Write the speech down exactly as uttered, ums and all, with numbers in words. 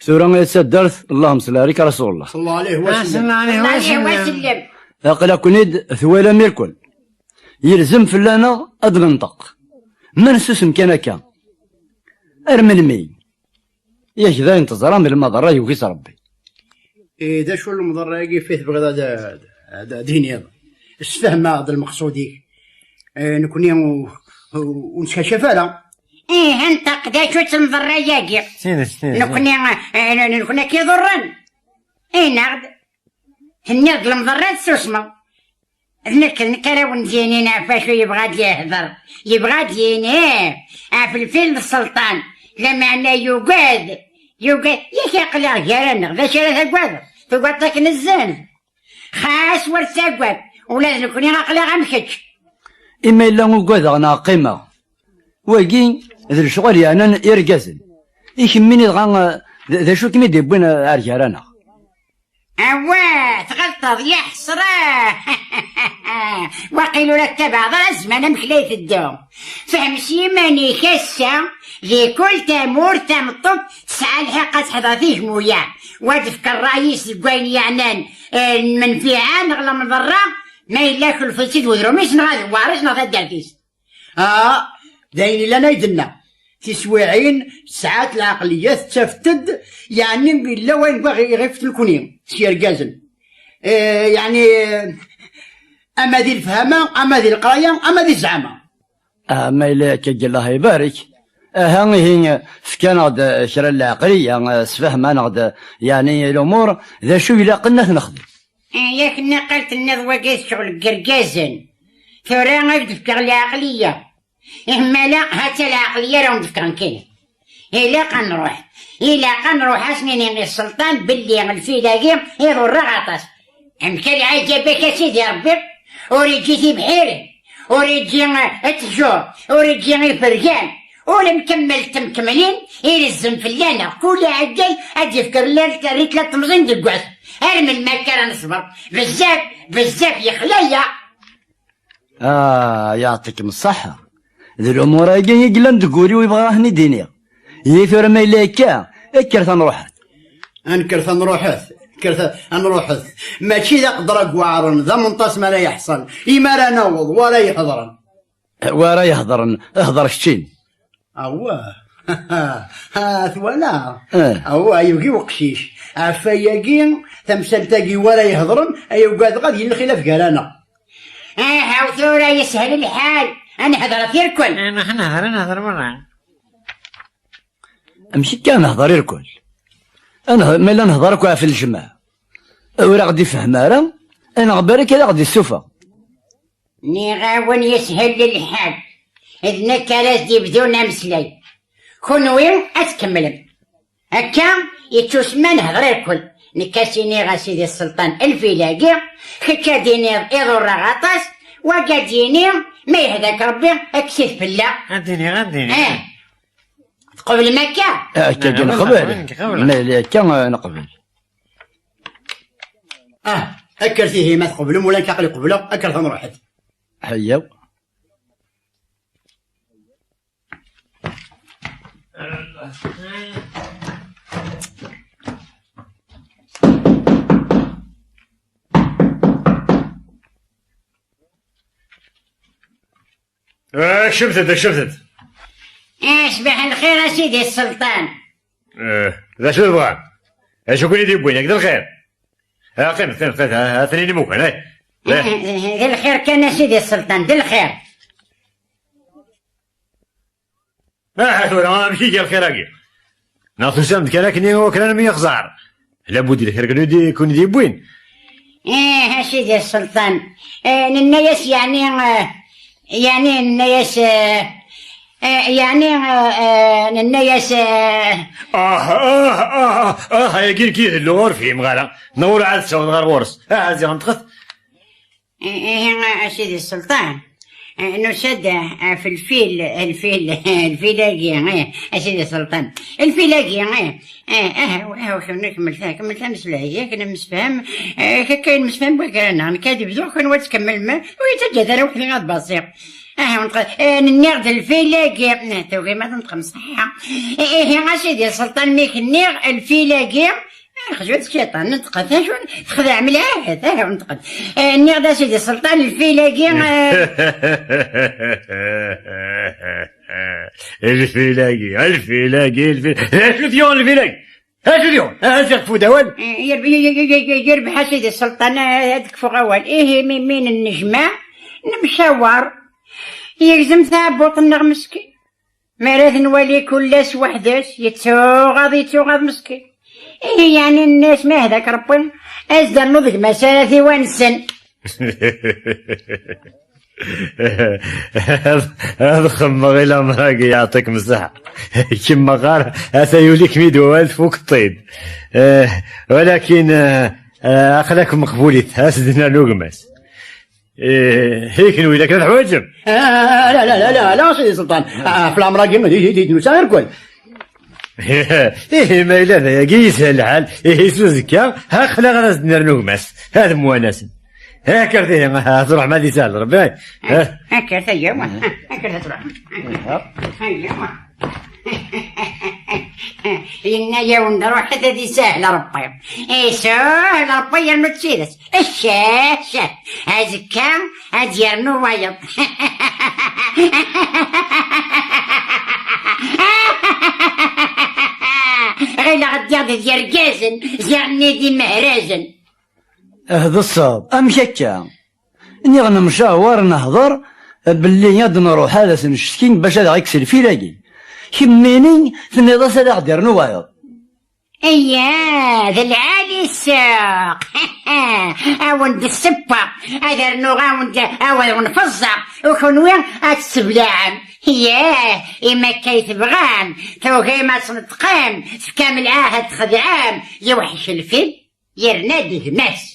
Tura ay taddart, Allahumma salli alayka Rasulullah. Sallallahu alayhi wa sallam. Sallallahu alayhi wa sallam. Aql-aken-id twalam irkel. Yelzem fell-aneɣ ad nenṭeq. Ma nessusem kan akka, ar melmi? Yak d ayen teẓram d lmaḍerra yugi-s Ṛebbi. Eh, d acu lemḍerra-agi i tebɣiḍ ad, ad, ad, ad d-tiniḍ? Sfehmeɣ-d lmeqsud-ik. Eh, nekni ur, ur, ur nettkaccaf ara. Ih, nṭeq, d acu-tt lemḍerra-agi? Tidet, tidet. Nekni, eh, nekni akka iḍurren. Ih, neɣ d-, tenniḍ-d lemḍerra, tessusmeḍ. D nekk, d nekk ara wen-d-yinin ɣef wacu yebɣa ad yehder. Yebɣa ad yini ɣef lfil d sselṭan. Lameɛna yugad, yugad. Yak aql-aɣ gar-aneɣ, d acu ara tagadeḍ? Tugadeḍ akken zzin? Xas ur ttagad, ula d nekni aql-aɣ am kečč. Ima yella ugadeɣ neɣ qqimeɣ, wagi d lecɣal yeɛnan irgazen. I kemmini dɣa, d, d acu i kem-id-iwwin ar gar-aneɣ? Awah, tɣelṭeḍ, ya ḥesra! Waqil ur attabaɛeḍ ara zzman amek la iteddu. Fhem s yiman-ik ass-a, di kul tamurt tameṭṭut tesɛa lḥiqq ad teḥḍer tigmuya, wa ad tefk ṛṛay-is deg wayen yeɛnan, eh, lmenfiɛa neɣ lemḍerra, ma yella kelfeḍ-tt-id wedrum-is neɣ adewwar-is neɣ taddart-is. Ah, d ayen illan ay d-tenna. Tiswiɛin sɛant lɛeqliya, tettafet-d, yeɛni yella wayen deg iɣef telkuni s yergazen. Eh, yeɛni, ama di lefhama, ama di leqraya, ama di zɛama. Ah, ma yella akka, Allah ibarek. Aha, ihi, fkan-aɣ-d kra n lɛeqliya, sfehman-aɣ-d, yeɛni, lumuṛ, d acu ilaqen ad t-nexdem. Eh, yak nniqal tenniḍ wagi d ccɣel n yergazen. Tura ad k-d-fkeɣ lɛeqliya. Ihmala, ha-tt-a lɛeqliya ara wen-d-fkeɣ nekkini. Ilaq ad nruḥ. Ilaq ad nruḥ ad s-nini i sselṭan belli lfil-agi iḍurr-aɣ aṭas. Amek a lɛaǧab-ak a Sidi Ṛebbi, ur iǧǧi tibḥirin, ur iǧǧi, eh, ttjur, ur iǧǧi ifergan, ur mkemmel temkemlin, ilzem fell-aneɣ kul aɛeggay ad d-yefk rrit la temẓin deg wass. Ar melmi akka ara neṣber? Bezzaf, bezzaf yexla-yaɣ. Ah, yeɛṭikem ṣṣeḥḥa. D lumuṛ-agi i yellan deg wul-iw, ibɣa ad ten-id-iniɣ. Ihi tura ma yella akka, kkret ad nruḥet. Ad nekkret ad nruḥet, kkret ad, ad nruḥet. Mačči d aqeḍra i iweɛṛen, d amenṭas mi ara yeḥṣel, imi ara naweḍ, wa ara ihedṛen. Wa ara ihedṛen, hdeṛ keččin. Awah. Ha, twalaḍ? Eh. Awah, yugi uqcic. Ɣef wayagi, tamsalt-agi, wa ara ihedṛen, ay ugadeɣ ad yili lxilaf gar-aneɣ. Aha, u tura yeshel lḥal. Ad nehder ɣef irkel. Eh, nruḥ nehder, ad nehder merra. Amek akka ad nehder irkel? Ad neh-, ma yella nehder akk ɣef lǧemɛa, ur aɣ-d-ifehhem ara, ad neɣ barek ad aɣ-d-issufeɣ. Nniɣ-awen yeshel lḥal. D nekk ara s-d-ibdun ameslay. Kunwi ad tkemmlem. Akka yettusemma nehder irkel. Nekk a s-iniɣ a Sidi Sselṭan lfil-agi, kečč ad d-tiniḍ iḍurr-aɣ aṭas, wagi ad d-yini ma yehda-k Ṛebbi, kkes-it fell-aɣ. Ad d-iniɣ, ad d-iniɣ. Eh. Tqeblem akka? Akka i neqbel. Nqeblem. Ma yella akka, eh, neqbel. Ah, kkret ihi ma tqeblem, ula nekk aql-i qebleɣ, kkret ad nruḥet. Ḥeyyaw. Eh, kecmet-d, kecmet-d. Eh, ṣbaḥ lxir a Sidi Sselṭan. Eh, d acu tebɣam? D acu ken-id-yewwin, yak d lxir? Ah, qqimet, qqimet, qqimet, ha-, ha-ten-in imukan, eh. Eh, eh, d lxir kan a Sidi Sselṭan, d lxir. Aha tura, amek iga lxir-agi? Neɣ tusam-d kan akken i wakken armi yexẓer? Labud yella kra ken-id-, ken-id-yewwin. Ih, a Sidi Sselṭan. Eh, nenna-yas, yeɛni, eh, yeɛni, nenna-yas, eh, eh, yeɛni, eh, eh, nenna-yas, eh, Ah, ah, ah, ah, ayagi nekk i d-luɣ ur fhimeɣ ara. Neɣ ur ɛad ttawḍeɣ ɣer ɣur-s. Ah, ziɣ neṭqet. Ihi, a Sidi Sselṭan, nusa-d ɣef lfil, lfil, lfil-agi, ih, a Sidi Sselṭan. Lfil-agi, ih, ih, ah, ah, kemmel, kemmel tameslay, yak nemsefham, eh, akka i nemsefham wagi-nneɣ, nekk ad bduɣ, kenwi ad tkemmlem, ur yettaǧǧa ara weḥd-i ad basiɣ. Aha, ur neṭqet. Eh, nniɣ-d lfil-agi. Eh, tugim ad neṭqem ṣṣeḥḥa. Eh, ihi, a sidi sselṭan, mi k-nniɣ lfil-agi. Eh, xjut cciṭan, neṭqet, acu texdeɛ mliḥ. Aha, ur neṭqet. Eh, nniɣ-d a sidi sselṭan, lfil-agi, eh. Lfil-agi, lfil-agi, lfil. D acu d-yuɣen lfil-agi? Acu d-yuɣen? Ad s-yekfu d awal? Eh, yerb-, y-, y-, y-, y-, yerbeḥ a sidi sselṭan, eh, ad kfuɣ awal. Ihi, mi, mi nennejmaɛ, nemcawar. Yegzem taɛebbuḍt-nneɣ meskin. Mi ara t-nwali kul ass weḥd-s, yettuɣaḍ, yettuɣaḍ meskin. Ihi, yeɛni, nnas, ma yehda-k Rebbi, ad s-d-ternuḍ gma-s ara t-iwansen. Ad, ad xemmeɣ i lamer-agi, yeɛṭikem ṣṣeḥḥa. Kemm ɣer ata yuli-kem-id wawal, tfukeḍ-t-id. Eh, walakin, eh, eh, aql-akem qbulit, as-d-nernu gma-s. Eh, i kenwi, la kan teḥwaǧem? Ah, la, la, la, la, la, a sidi sselṭan. Ah, ɣef lamer-agi, i, i, i, nusa irkel. Ihi, ma yella d ayagi yeshel lḥal, ihi s uzekka, aql-aɣ ad as-d-nernu gma-s. Ad mwanasen. Kker ihi, ad truḥem ad isahel Rebbi. Kker, kker, kker, ad truḥem. Kker. Yenna-yawen-d ruḥet ad isahel Rebbi. Isahel Rebbi yernu d tidet. Ccah, ccah. Azekka ad yernu wayeḍ. Ɣileɣ ddiɣ-d d yergazen, ziɣ-nni d imehrazen. Hdeṣṣaḍ, amek akka? Niɣ nemcawar nehḍer belli ad nruḥ ad as-ncetki bac ad aɣ-ikkes lfil-agi. Kemmini tenniḍ-as ad aɣ-d-yernu wayeḍ. Ayya, d lɛali ssuq. Awen-d ssewweɣ, ad rnuɣ awen-d, awen feẓẓeɣ, u kunwi ad tesseblaɛem. Yah, imi akka i tebɣam, tugim ad tneṭqem, tefkam lɛahed txedɛem, yewḥec lfil, yerna-d gma-s.